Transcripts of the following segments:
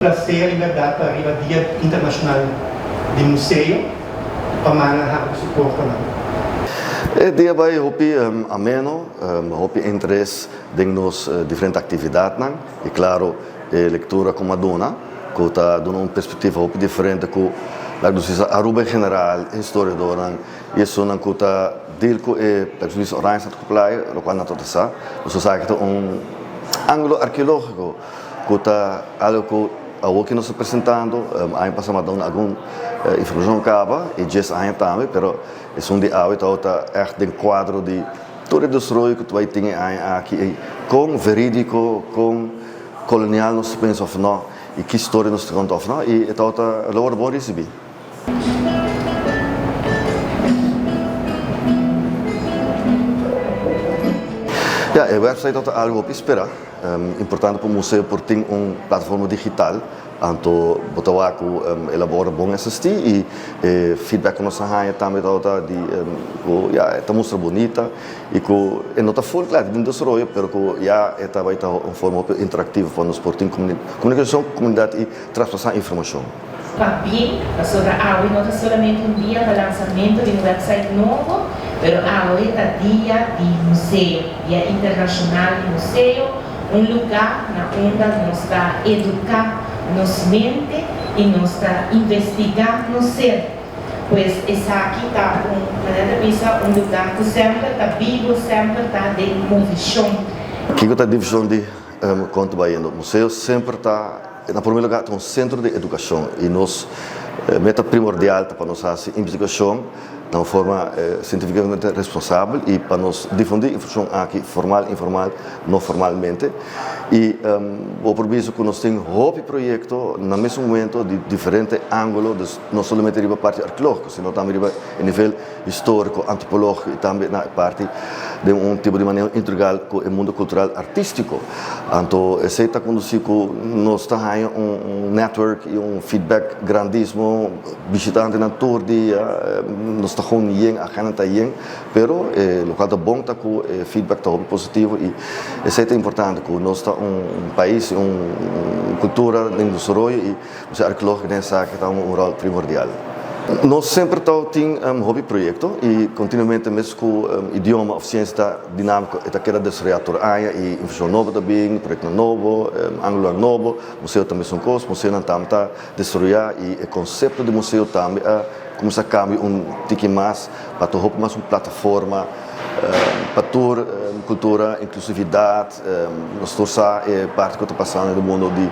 Placer en berdad pa riba Dia Internacional di Museo pa manda habri su portanan. E dia bai hopi ameno, hopi interes den nos diferente actividadnan y claro e lectura cu m'a duna cu ta duna un perspectiva hopi diferente cu laga nos bisa Aruba en general, e historiadornan y esunnan cu ta deal cu e laga nos bisa Oranjestad cu Playa locual nan ta sa, nos ta sa cu ta un angulo arqueologico. Ku ta algo ku awor ki nos ta presentando, aña pasa mi a duna algun informashon kaba i djes aña tambe, pero esun di awe tabata ègt den kuadro di tur e desaroyo ku ta bai tin e aña aki i kon verídiko, kon kolonial nos ta pensa òf no i ki storia nos ta konta òf no i e tabata lo wòrdu bon risibí. Ya, e website tabata algo hopi spera. Importante pa un museo por tin un plataforma digital, anto bo ta wak ku el a wòrdu bon asistí i e feedback ku nos a haña tambe tabata di ku ya e ta mustra bunita i ku e no ta full kla, e tin desaroyo pero ku ya e ta bai ta un forma hopi interaktivo pa nos por tin komunikashon ku komunidat i traspasá informashon. Pabien, pasobra awe no ta solamente un dia pa lansamento di un website nobo, pero awe ta dia di museo, Dia Internashonal di Museo, un lugá na unda nos ta eduká nos mente i nos ta investigá nos ser. Pues esaki ta un, manera ta bisa, un lugá ku semper ta bibo, semper ta den movishon. Kiko ta divishon di Kon ta bayendo? Museo semper ta, na prome lugar, ta un sentro di edukashon i nos meta primordial ta pa nos hasi investigashon na un forma sientifikamente responsabel i pa nos difundí informashon aki formal, informal, no formalmente. I bo por bisa ku nos tin hopi proyekto na mesun momento di diferente ángulo, dus no solamente riba parti arkeológiko sino tambe riba e nivel historico, antropologico y tambe na e parti den un tipo di maneho integral cu e mundo cultural artistico. Anto esey ta conduci cu nos ta haña un network y un feedback grandismo, bishitantenan tur dia, nos ta gewoon yen, agenda ta yen, pero e locual ta bon ta cu e feedback ta hopi positivo y esey ta importante cu nos ta un pais y un cultura den desaroyo y Museo Arkeológiko den esaki ta un ròl primordial. Nos semper ta tin hopi proyekto i kontinuamente mes ku idioma òf siensia ta dinámiko e ta keda desaroyá tur aña i informashon nobo ta bin, proyektonan nobo, ángulonan nobo. Museo ta mesun kos, museonan tambe ta desaroyá i e konsepto di museo tambe a kuminsá kambia un tiki mas pa ta hopi mas un plataforma pa tur kultura, inklusividat. Nos tur sa e parti ku ta pasando den mundu di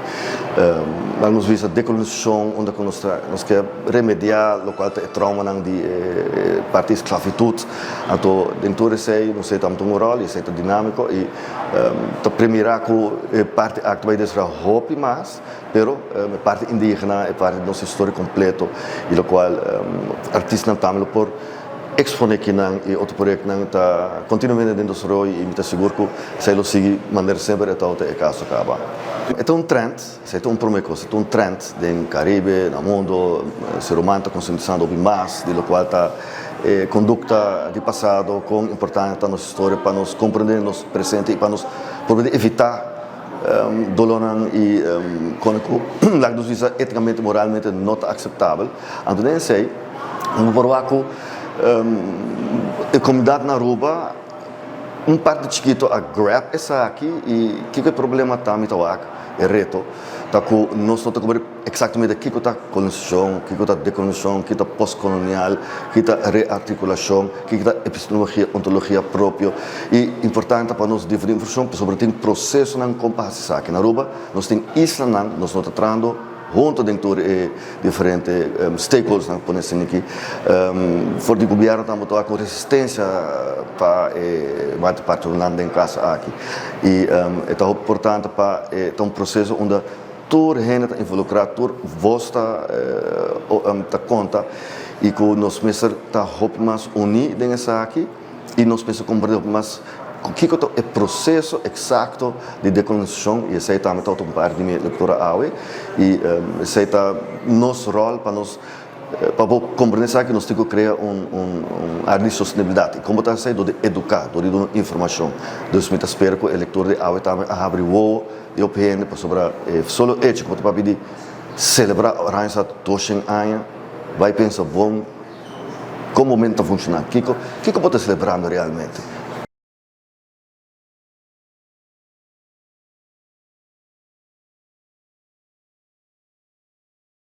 laga nos bisa dekolonisashon unda ku nos ta nos ke remediá lokual ta e traumanan di e parti di sklafitut. Anto den tur esei nos ta tuma un ròl i esei ta dinámiko i ta premirá ku e parti aki ta bai desaroyá hopi mas pero e parti indígena e parti di nos historia kompleto i lokual artistanan tambe lo por Expone kinan y otro proyectonan ta continuamente den desaroyo y mi ta sigur cu esey lo sigui manera semper e tabata e caso caba. E ta un trend, esey ta un prome cos, e ta un trend den Caribe, na mundo, ser humano ta concientisando hopi mas di locual ta e conducta di pasado, con importante ta nos historia pa nos comprende nos presente y pa nos por medi evita dolornan y con cu laga nos bisa eticamente, moralmente no ta aceptabel. Anto den esey. Bo por wak ku e komunidat na Aruba un parti chikito a grab esaki i kiko e problema ta mi ta wak e reto ta ku nos no ta kobre eksaktamente kiko ta kolonisashon, kiko ta dekolonisashon, kiko ta postkolonial, kiko ta reartikulashon, kiko ta epistemologia, ontologia propio i importante pa nos difundi informashon pasobra tin prosesonan kon pa hasi esaki. Na Aruba nos tin islanan nos no ta trahando hunto den tur e diferente stakeholdersnan pone esei aki. For di gobierno tambe ta wak un resistencia pa e wak particular den caso aki. Y e ta hopi importante pa e ta un proceso unda tur hende ta involucra, tur voz ta ta conta y cu nos mester ta hopi mas uni den esaki. I nos mester komprendé hopi mas kiko ta e proseso eksakto di dekolonisashon i esei tambe ta otro parti di mi lektura awe i esei ta nos ròl pa nos Pa bo komprendé esaki nos tin ku krea un un un área di sostenibilidat i kon bo ta hasi dor di eduká, dor di duna informashon. Dus mi ta spera ku e lektor di awe tambe a habri wowo di hopi hende pasobra e solo echo ku bo ta papia di selebrá Oranjestad 200 aña bai pensa bon kon bo mente ta funshoná, kiko kiko bo ta selebrando realmente.